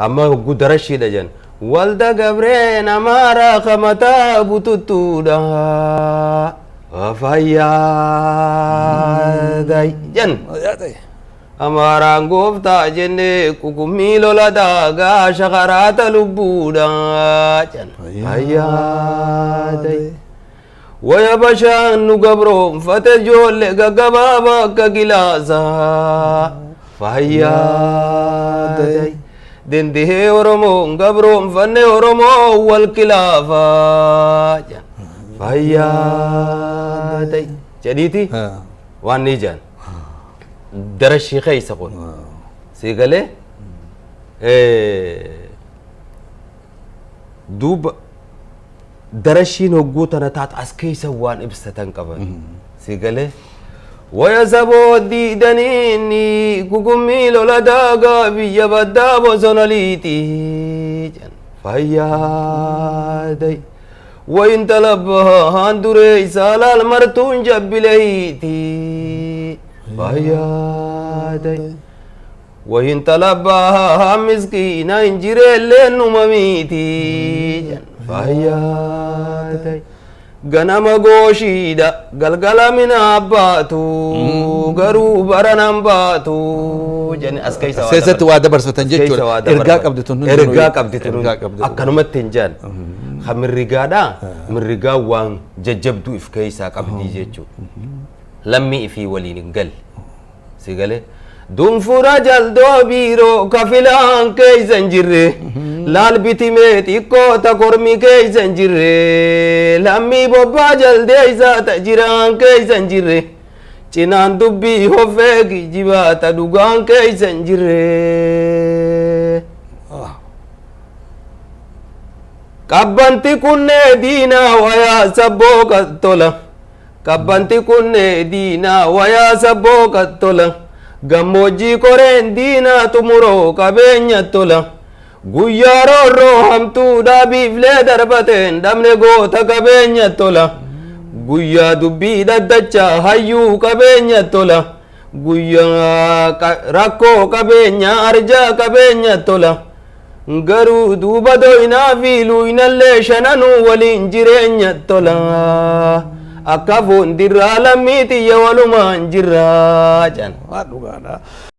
Amma hogguu darashiidha jen. Walda Gabreen Amaaraa kamataa bututtuudha. Fayyaaday jen. Amaaraan gooftaa jennee quqummii lola daagaa shakaraata lubbuudha jen. Fayyaaday. Waya bashaan nu gabroonfate ijoollee gaggabaabaa akka gilaasaa. Fayyaaday. Dendihee Oromoon gabroonfanne Oromoo wal kilaafaa. Fayyaaday. Jedhiiti waan ni jedhan. Darashii keessa kun. Si galee duuba darashiin hogguu tana taatu as keessa waan ibsatan qaban. Si galee waya saboo diidaniini kukummii lola daagaa biyya baddaa bosona liixii. Fayyaaday. Wayin talabbahaan duree isaa laal martuun jabbileeyti. Fayyaaday. Wayin talabbahaan miskiina hin jireellee numa miti. Fayyaaday. Ganama gooshiidha galgala mina abbaatu garuu baranan baatu jedhani as keessa waa Keessatti waa dabarsatan As keessa jechuudha. waa Ergaa dabarfatan. qabdi tun hundinuu. Ergaa qabdi tun Ergaa qabdi. Akkanumatti hin jedhan. Kan mirrigaadha. Mirrigaa waan jajjabduu if keessaa qabdi jechuudha. Lammii ifii waliin hin galle. Si galee. Dunfura jaldoo biiroo kafilaan keessa hin jirre. Laal bitimee xiqqoo ta kormi keessa hin jirre. Lammii bobbaa jaldeessa ta jiraan keessa hin jirre. Cinaan dubbii hoffee kijibaa ta dhugaan keessa hin jirre. Qabbanti kunnee diinaa wayaa sabboo tola. Qabbanti kunnee diinaa wayaa sabboo tola. Gammoojjii koreen diinaa xumuroo qabeenya tola. Guyyaa roorroo hamtuu dhaabiiflee darbateen dhabne goota qabeenya tola. Guyyaa dubbii dhaddachaa hayyuu qabeenya tola. Guyyaa rakkoo qabeenya arjaa qabeenya tola. Garuu duuba doyinaa fi luynallee shananuu waliin jireenya tola. Akka foon dirraa lammii xiyya walumaan jirraa jedhan. Waan dhugaadha.